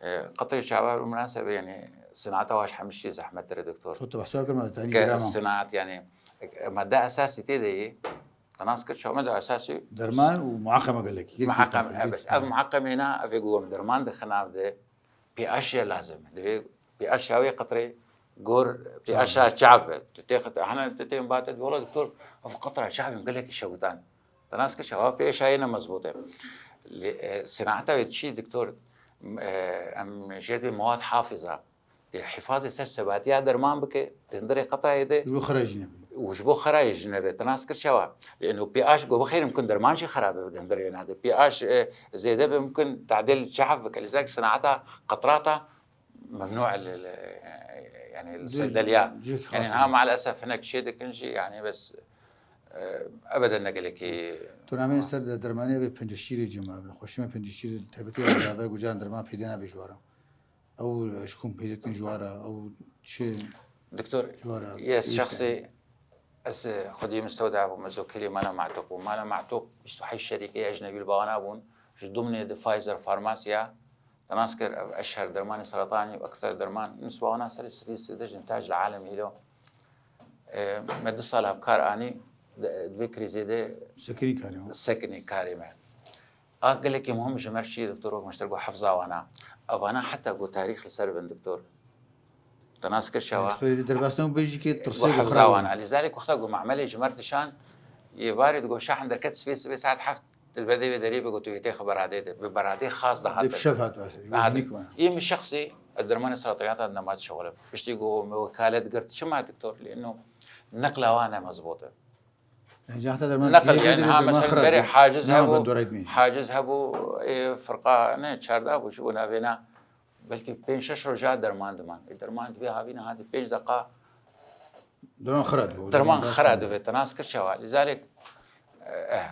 e, qetrê çavar û minasebe, yani sinata waş hemî şî zehmettir e, doktor. Xwe tu behsa kir, me tanî ke girama. Sinat, yani, e, madde esasî tê de ye, te nas kir, çawa madde esasî? Derman û muaqeme gelek. Muaqem, e, bes. Ev muaqemê na, ev ê ku em derman dixin nav de, pH ye lazim. Divê pH ya wê qetrê gor pH ya çav be. Tu tê qet-, hene tu tê min ba te, wela doktor, ev qetra çavê min gelekî şewitand. Te nas kir çawa pH ya wê ne mezbût e. Lê, e, sinaeta wê çi doktor, e, em jê divê mewad hafiza. Tê hifazê ser sebatiya derman bike, di hundirê qetrayê de. Ji bo xira jî nebe. Û ji bo xira jî nebe. Te nas kir çawa? Lê eno pH go bixêr mumkin derman jî xira be di hundirê nade. pH, e, zêde be mumkin tadil çav bike. Lîzek sinaeta qetrata memnû li, li, yani li Cih-, seydelya. Cih Yani xas ha e. Maalesef hinek çê dikin jî yani bes, e, ebeden ne gelekî. Tu nameyên ser de dermanê ve pencîşîrê cema, xweşime pencîşîrê tebetê ve zade gucan derman pêdê nabe ji wara. Ew ji ku pêdê dikin ji wara, ew çi Doktor, ji wara yes, wî şexsê, sen. Ez, e, xwedî mistewda bûm, ez wekîlê Mala Matûq bûm. Mala Matûq bîst û heşt şerîkê ecnebî li bawana bûn. Ji Dumnê di Pfizer farmasiya, te nas kir, ev eşher dermanê seretanî û ekser derman, nisbawana serê sirî sêde jin tac li alem hîlo. E, me du sala bi kar anî, di, di vê krîzê de Sekinî karê, ha. Sekinî karê me. A gelekî muhim ji me re çi ye, doktor, wek min ji te got, hefza wana. Evana heta ku tarîx li ser bin, doktor. Te nas kir çawa? Eksperê derbas nebû bêjî ki tirsê Got, hefza wana. Lîzalek wexta ku memelê ji me re dişan, yê varê digot, şahin derket sibê, sibê saet heft li ber dê vê derê be, got, tu yê têxe beradê de. Bi beradê xas dihat. Dê bi şev hat bes. Ha, Wî nîk wana. Yê min şexsî, ez dermanê seretaniyata nema dişexulim. Piştî ku me wekalet girt, çima doktor? Lê eno neqla wan ne mezbût e. Yani cahta derman Neqil pêdê yani de ha derman mesela xira berê be. Haciz Niha hebû, ben doray dmî. Haciz hebû, ê, firqa ne çarda bû ji bo navêna belkî pênc şeş roja derman diman. Ê, derman divê havîne hadi pênc deqa Derman xira dibe. Derman xira dibe, te nas kir çawa. Lîzalek, eh,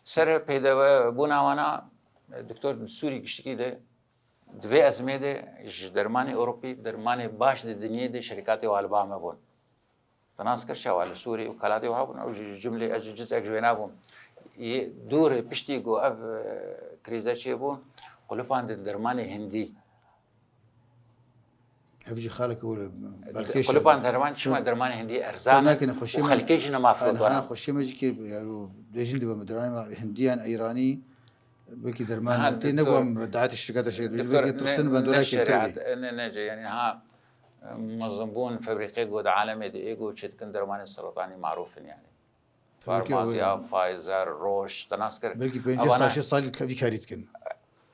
ser pêdeve bûna wana, eh, doktor Sûrî giştikî de, di vê ezmê de ji dermanê Ewropî, dermanê baş di dinyê de şerîkatê wa li ba me bûn. Te nas kir çawa li Sûrî û kalatê wa bûn, ew jî ji cumlê ez jî cizek ji wê nabûm. Yê dûrê piştî ku ev, e, krîze çêbû, qulipandin dermanê hindî. Ev jî xaleke wile belkêş e. Qulipandin derman çima dermanê hindî erzan e û xelkê jî nema firotan. Xweşê me jî kê, yani, dêjin dibe me dermanê hindiyan, eyranî, Belkî derman Ha, tê doktor, ne ku em daet şirketa şey dibêjin, doktor, belkî ne, tirsin ne bendora kêmtir şeriat, bê. Ne, ne, yani ha, mezinbûn febrîqê ku di alemê de ê ku çêdikin dermanê seretanî marûf in yani. Belkî Farmasiya, ew Pfizer, Roche, te nas kir. Belkî pêncî Evana sal, şêst salî vî karî dikin.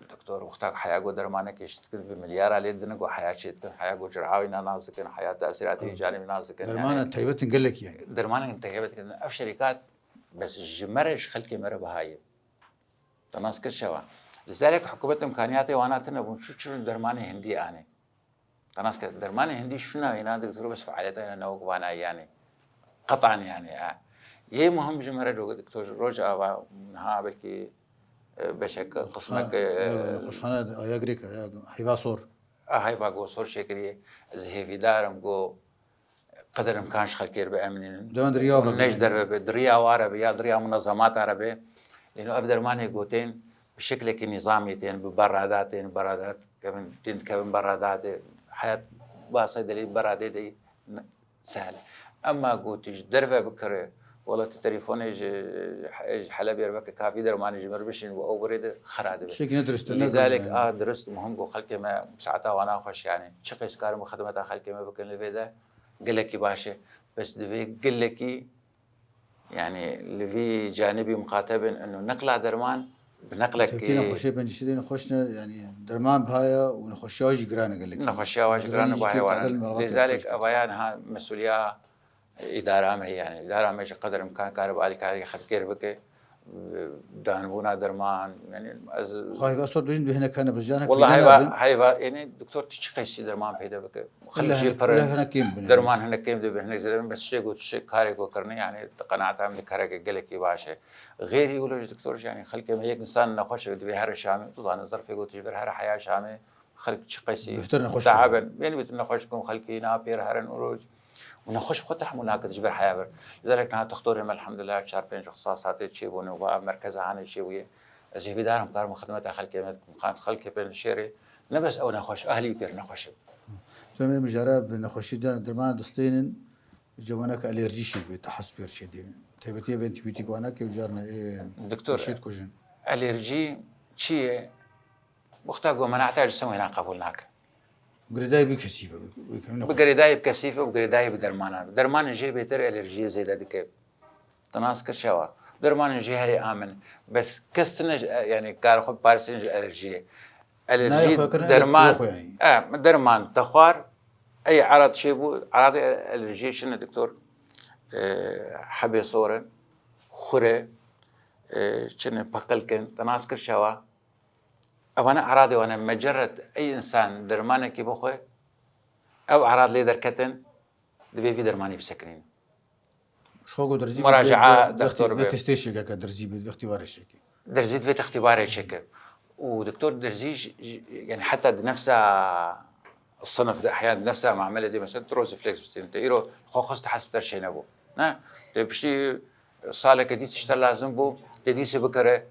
Doktor, wexta heya ku dermanekê çêdikin, bi milyara lê dine ku heya çêdikin, heya ku cerha wî nas dikin, heya tesîratê wî canî nas dikin. Dermana yani, taybet in gelek yani. Dermanên taybet in. Ev şerîkat bes ji me re, ji xelkê me re biha ye. Te nas kir çawa? Li serek hikûmet îmkaniyatê wana tune bûn, çû çûn dermanê hindî anê. Te nas kir, dermanê hindî şûna wêna doktor bes fealiyeta wêna ne wek vana yanî. Qetan yanî, e. Yê muhim ji me re do-, doktor Rojava niha belkî, e, beşek, qismek, e, nexweşxane Ayagrêk, Heyva Sor. A heyva go sor çêkiriye. Ez hêvîdar im go qeder imkan ji xelkê re biemînin. Dewan di riya ve Ne ji be. derve be, di riya wa re be ya di riya munezemata re be. Lê ev dermanê gotên bi şeklekî nîzamî tên, bi berada tên, berada kevin, tên dikevin berada de. Heyat ba seydelê beradê de ne, sehl. Ema gotî ji derve bikire, wela tu telefonê ji, ji Helebê re veke kafî dermanê ji me re bişîn û ew birê de xira dibe. Tiştekî ne dirist e, ne Lîzalek zor e. a dirist muhim ku xelkê me saeta wana xweş yani. Çi qeys karin bi xidmeta xelkê me bikin li vê de gelekî baş e. Bes divê gelekî yani li vî canibî miqate bin eno neqla derman bi neqlek Tepkî nexweşê pêncî sîdê nexweş ne, yani derman bihaya û nexweşiya jî giran e gelekî. Nexweşiya wa jî giran e, Giranî jî bahê kê wana. tadil melxelat Lêzalek e. evaya niha mesulîya îdara me yani. Îdara me ji qeder imkan karibe alîkarî xelkê re bike. Danbûna derman, yani ez Xwahî va sor dojin bi hinek hene bi janek Wala peyda heyva, nabin. heyva, yani doktor tu çi qeysî derman peyda bike. Xelk Illa jê hinek, pir in. illa hinek kêm bin. Derman hinek kêm dibin, hinek zêde bin, bes şê got, şê karê ku kirine, yani, di qenaeta min de kareke gelekî baş e. Xêrî wilo ji doktor jî, yani, xelkê me yek insan nexweş e, divê here Şamê, tu zanî zerfê got ji vir here heya Şamê, xelk çi qeysî Bihtir nexweş taha bû. bin. Yani, bêtir nexweş bûn, xelkê na pêr herin û roj. Û nexweş bi xwe tehmûl nakin ji vir heya vir. Lizalek niha doktorê me, elhamdulillah, çar pênc saetê çêbûne û va merkeza hane çêbûye. Ez hêvîdar im, karim xidmeta xelkê me dikim. Xelkê pê şêrê, ne bes ew nexweş, ahlî pêr nexweş in. Dönemê mijara bi nexweşî can dermana distênin, cewaneke alerjî şî bi, tehas pêr çê dê. Taybetiye bi antibiyotîk wana ke û carna ê Doktor, şît kujin. alerjî çi ye? Wexta ku menata cisim wêna qebûl nake. Girêdayî bi kesîf e. Bi girêdayî bi kesîf e û girêdayî bi dermanan. Dermanên jê bêtir alerjiyê zêde dike. Te nas kir çawa? Dermanên jê herê amin. Bes kes tine ji, yani kar xwe paristin ji alerjiyê. Alerjî derman, e, derman te xwar, ey erad çêbû, eradê alerjiyê çi ne doktor? E, hebê sor in, xur e, e, çi ne, peqilk in, te nas kir çawa? Evane eradê wan e, mecerret ey însan dermanekî bixwe, ew erad lê derketin, divê vî dermanî bisekinînin. Ji xwe ku derzî Muraca'a vê, vê, doktor vê bê. Testê çêkeke derzî bê, vê îxtîbarê çêkê. Derzî divê îxtîbarê çêke. Û doktor derzî ji, ji, yani heta di nefsa sinif de, ehyan di nefsa mamele de mesela tu Rosiflex bistînin. Te îro xwe xwest hesp ter çê nebû. Ne? Te piştî saleke dîs ji te lazim bû, te dîsê bikere.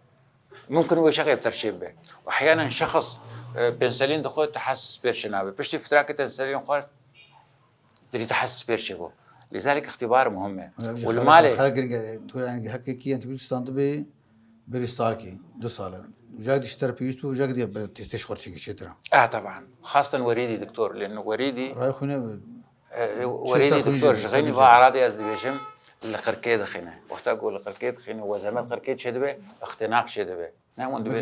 Mumkin wê çaxê bi ter çê bibe. Û ehyanen şexs, e, pênselîn dixwe, te hes spêr çê nabe. Piştî fitrakê te pênselîn xwar, dirî te hes spêr çê bû. Lîzalek îxtîbar muhim e. Û li malê xelk giring e, tu yani hekekî antibiyotîk standibê berî salkê, du sal e. Jek dî ji te re pêwîst bû, jek dî testê ji xwe çêkî çêtir e. Eh, teban. Xastan werîdî doktor, lê werîdî. Rayê xwe ne. E, werîdî doktor, ji xeynî va eradê ez dibêjim, li qirkê dixîne. Wexta ku li qirkê dixîne, we zemet qirkê çêdibe, ixtinaq çêdibe. Ne, hûn dibê,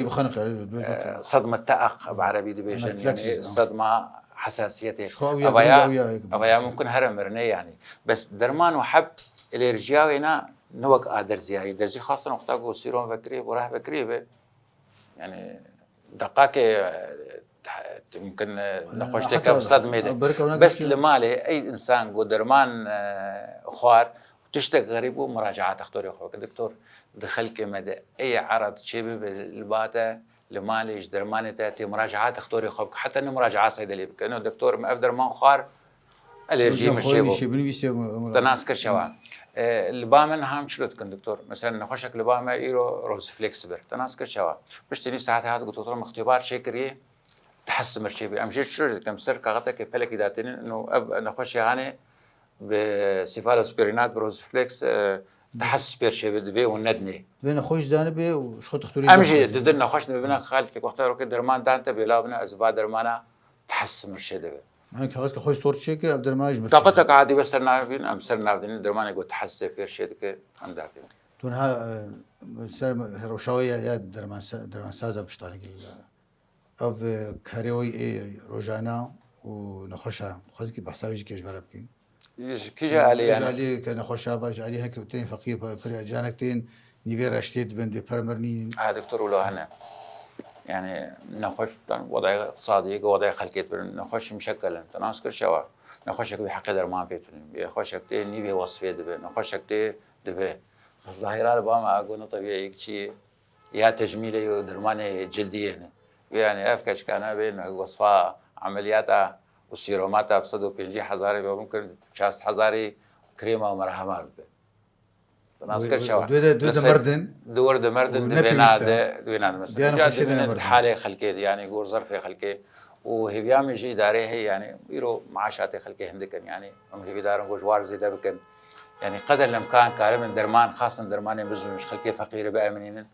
e, sedme teaq bi erebî dibêjin, yani sedma hesasiyetê. Evaya, evaya mumkin here mirinê yani. Bes derman û heb alerjiya wê na, ne wek a derziyayî. Derzî xastan wexta ku sîrom vekirî, bo reh vekirî be. Yani deqakê, e, mumkin, e, nexweşteke sedmê de. Bes li malê ey însan ku derman, e, xwar, tiştek xerîb bû, muracaat doktorê xwe bike. Doktor, di xelkê me de ey erad çê bibe li ba te, li malê ji dermanê te tê muracaat doktorê xwe bike. Heta ne muracaat seydelî bike. No doktor, min ev derman xwar, alerjî min çêbû. Te nas kir çawa? E, li ba min ham çilo dikin doktor. Mesela nexweşek li ba me îro Rosiflex bir. Te nas kir çawa? Piştî nî saetê hat got doktor, min îxtîbar çêkiriye. Te hes mir çêbî. Em jê çilo dikin. Ser kaxetekê pelekî datînin. No ev nexweşê hanê bi sifalospirînat, bi Rosiflex, e, te hes spêr çêbî, divê hûn nedinê. Divê nexweş zanibê û ji xwe doktorî. Em jî didin nexweş dibine xelkê wexta rokê derman dan te bêla bine, ez va dermana te hes mir çêdibe. Yani kaxezke xweş sor çêke, ev derman ji mir çêdibe. Taqeteke adî be ser navîn, em ser navdînin dermanê ku te hes pêr çêdike, em datînin. Tu niha, e, ser rewşa wê ya, ya derman se-, dermansaza piştanî kir. Ev, e, karê wî ê rojana û nexweşa re. Xwezî kî behsa wî jî kê ji me re bikî. Ji kîja alî yani? Ji alî ke nexweşa va, ji alî heke tên feqîr, pe-, pir canek tên nîvê reştê dibin, dibê per mirnîn. Ha, doktor, wilo hene. Yani nexweş, yani wedayê iqtisadî, wedayê xelkê dibin. Nexweş muşekkel in. Te nas kir çawa? Nexweşek wî heqê derman pê tune. Nexweşek tê nîvê wesfê dibe. Nexweşek tê dibe. Zahîra li ba me ago ne tevîye yek çi ya tecmîlê û dermanê cildiyê ne. Wê yani ev keçikane bên wesfa emeliyata û sîromata bi sed û pêncî hezarê be, mumkin çar sed hezarê krêma û merhema bibe. Nas kir çawa? Dê de, dê de merdin. Dê de merdin, û dê ne pêwîst e. Dê ne pêwîst e. Dê ne pêwîst e. Halê xelkê, yani gor zerfê xelkê. Û hêviya min ji îdarê heye, yani îro maaşatê xelkê hindik in, yani em hêvîdarin ku ji war zêde bikin. Yani qeder lemkan karibin derman, xasin dermanê mizin ji xelkê feqîrê biemînin.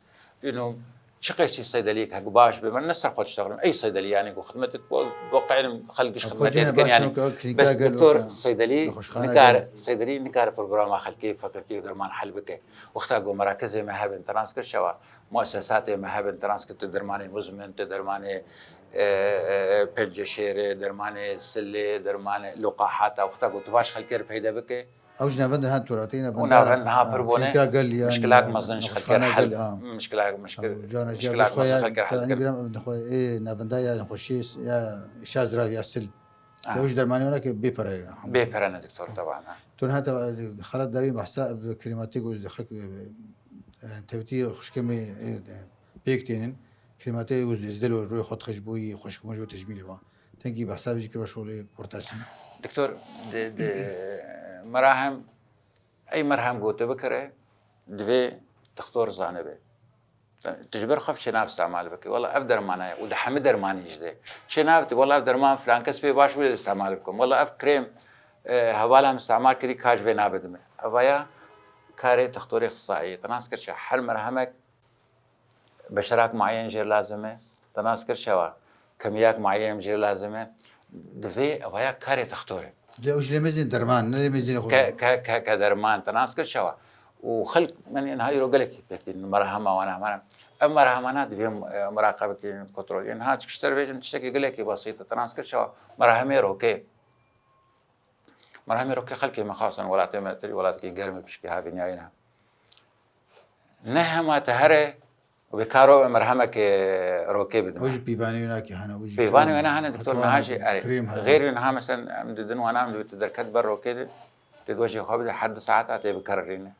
Îno çi qeysî seydeliyek hek baş be, min ne ser xwe diştexilin. Ey seydelî, yani ku xidmetek bo, bo qeylim xelk ji xidmetê dikin, yani bes doktor seydelî nikare, seydelî nikare programa xelkê feqîrtî û derman hel bike. Wexta ku merakezê me hebin, te nas kir çawa? Muesesatê me hebin, te nas kir tu dermanê muzmin, tu dermanê, e, e, e, penceşêrê, dermanê silê, dermanê luqahata, wexta ku tu vaş xelkê re peyde bike. Ew ji navendin hat turatî, navenda, û navend niha pir bûne, klînika gel ya, mişkilak mezin ji xelkê re hel, mişkilak, mişkil-, mişkilak mezin xelkê re hel. Ê navenda ya nexweşî ya şazra ya sil. Ew ji dermanê wana ke bê pere ye. Bê pere ne doktor, teban, ha. Tu niha te xelat dawî behsa krîmatî ku ji xelk, e, tevtî xuşkê me, e, pêk tênin. Krîmatê û zêzdel û rûyê xwe dixij bûyî xweşik me ji tecmîlê va. Tengî behsa vê jî kir şolê kurtasî. Doktor, di, di, merhem, ey merhem gote bikire, divê doktor zanibe. Tu ji ber xwe çênav îstemal bike. Wela ev dermana ye û di hemî dermanî jî de. Çênav tu, wela ev derman filan kes pê baş bûye îstemal bikim. Wela ev krêm, e, hevala min îstemal kirî ka ji vê nabe dime. Evaya karê doktorê ixtisayî. Te nas kir çi? Her merhemek beşerak muayyen jê lazim e. Te nas kir çawa? Kemiyak muayyen jê lazim e. Divê evaya karê textor e. Dê ew ji lê mêzên derman, ne lê mêzên xwe. Ke, ke, ke, ke derman, te nas kir çawa. Û xelk, yani, niha îro gelekî pêk tînin, merhema wana, merhem. Ev merhemana divê, e, muraqebe kirin, kontrol. Yani, ha, çik ser vêjin, tiştekî gelekî besît e, te nas kir çawa. Merhemê rokê. Merhemê rokê xelkê me xasan welatê me tirî, welatekî germ e, pişkî havîniyayî ne. Ne hema te here, bi karo merhemekê rokê bidin. Ew jî pîvanê wê nakê hene, ew jî Pîvanê wê ne hene, doktor, niha jî, erê. Xêr wê niha, mesela, em didin wana, em dibê tu derket ber rokê de, tê dwejê xwe bide, her du saeta tê bikerrîne.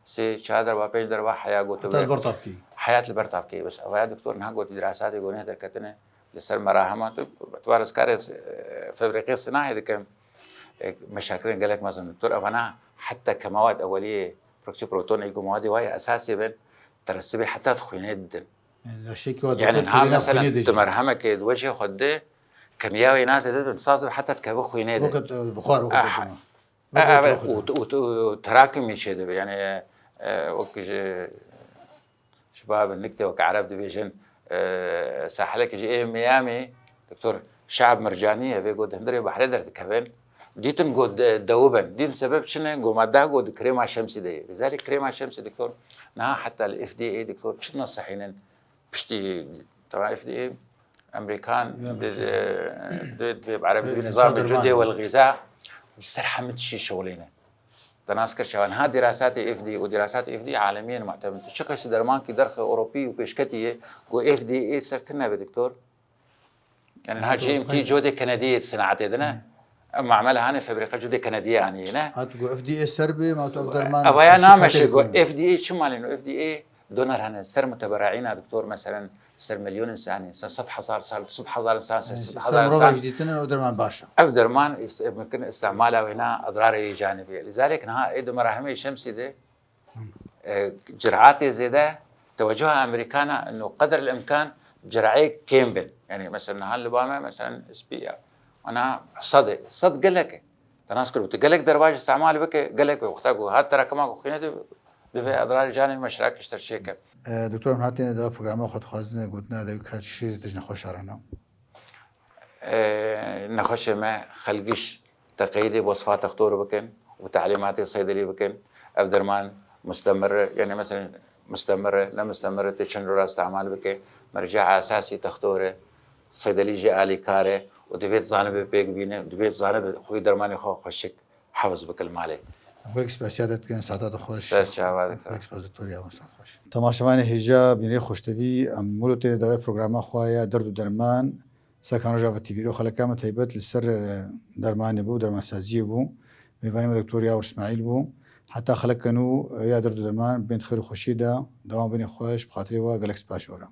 Sê, çar derva, pênc derva heya gotibe. Heta li ber tavkê. Heyat li ber tavkê. Bes, evaya doktor niha gotî dirasatê gonê derketine li ser merahema tu, tu rizkarê, e, febrîqê sinahê dikim. E, meşakilên gelek mezin. Doktor, evana heta kemawat eweliyê, proksi proton, ego mewadi wayê esasê bin, teresibê heta di xwînê didin. Yani, laşekî wa Yani, dikkat ha, kevîna mesela, xwînê de tu jî. Merhemekê di wejê xwe de, kemiya wê nasê didin, saz dibe heta dikeve xwînê de. Wekî, e, buxar, wekî Ah, dikeve. E, evet, û, û, û terakimî çêdibe. Yani, e, wek ji, ji babin nikte wek Ereb dibêjin, e, sahilekî ji ê Miami, doktor Şeab Mircanî ye, vê got hundirê behrê derdikevin. Dîtin got de-, dewibin. Dîn sebeb çi ne? Got madde got di krêma şemsî de ye. Lizalî krêma şemsî doktor, niha heta li F D A doktor çi nasehînin? Piştî, tamam, F D A, Amerîkan, Ya, di, peki. di, di, di, Ereb, Evet, di nizam cudê wel xiza, li ser hemî tişî şixulîne. Te nas kir çawa. Niha dirasatê F D A û dirasatê F D A alemiyên mu'temed. Çi qeşî dermankî derxe Ewropî û pêşketî ye, ku F D A ser tune be doktor. Yani niha G M T codê Kenediyê di sinaetê de ne. Em mamele hanê febrîqa codê Kenediyê anî ne. Hat ku F D A ser be, ma tu ev derman Evaya nameşe ku F D A çi malîn û F D A doner hene ser muteberîna doktor, meselen, ser milyonên sanî, ser sed hezar sal, sed hezar insan, ser sed hezar insan. Ser mirovek dîtine ew derman baş e. Ev derman is-, mumkin istimala wê na edrarê wê canibî. Lizalek niha ê di merahimê şemsî de, e, cir'atê zêde, tewecuha Amerîkana, ino qedr el-imkan cir'ê kêm bin. Yani, mesela, niha li ba me, mesela, spî ya. Ana sed e, sed gelek e. Te nas kir, tu gelek derva jî istimal bike, gelek be. Wexta ku hat terakima ku xwînê de, divê edrarê canê me şirak ji ter çêke. E, doktor, em hatin da programa xwe dixwazin gotina de ka çi şêrê te ji nexweşa re ne? E, nexweşê me xelgiş teqeyîdê bo sifa textor bikin û telîmatê seydelî bikin. Ev derman mustemir e, yani mesela mustemir e, ne mustemir e, tê çend rora istimal bike. Merce'a esasî textor e, seydelî jî alîkar e û divêt zanibe pêk bîne, divêt zanibe xwî dermanê xwe xweşik hefz bike li malê. Em gelek spasiya te dikin, saeta te xweş. Ser çava diktor. Gelek spas doktor, ya saet xweş. Temaşevanê hêja bînê xweştevî, em wilo tê dawê programa xwe ya derd û derman, Serkan Rojava T V ro xeleka me taybet li ser, e, dermanê bû, dermansaziyê bû. Mêvanê me Doktor Yawir Îsmaîl bû. Heta xeleka nû, e, ya derd û derman, bên xêr û xweşiyê de, dewam bînê xweş, bi xatirê we gelek spas ji we re.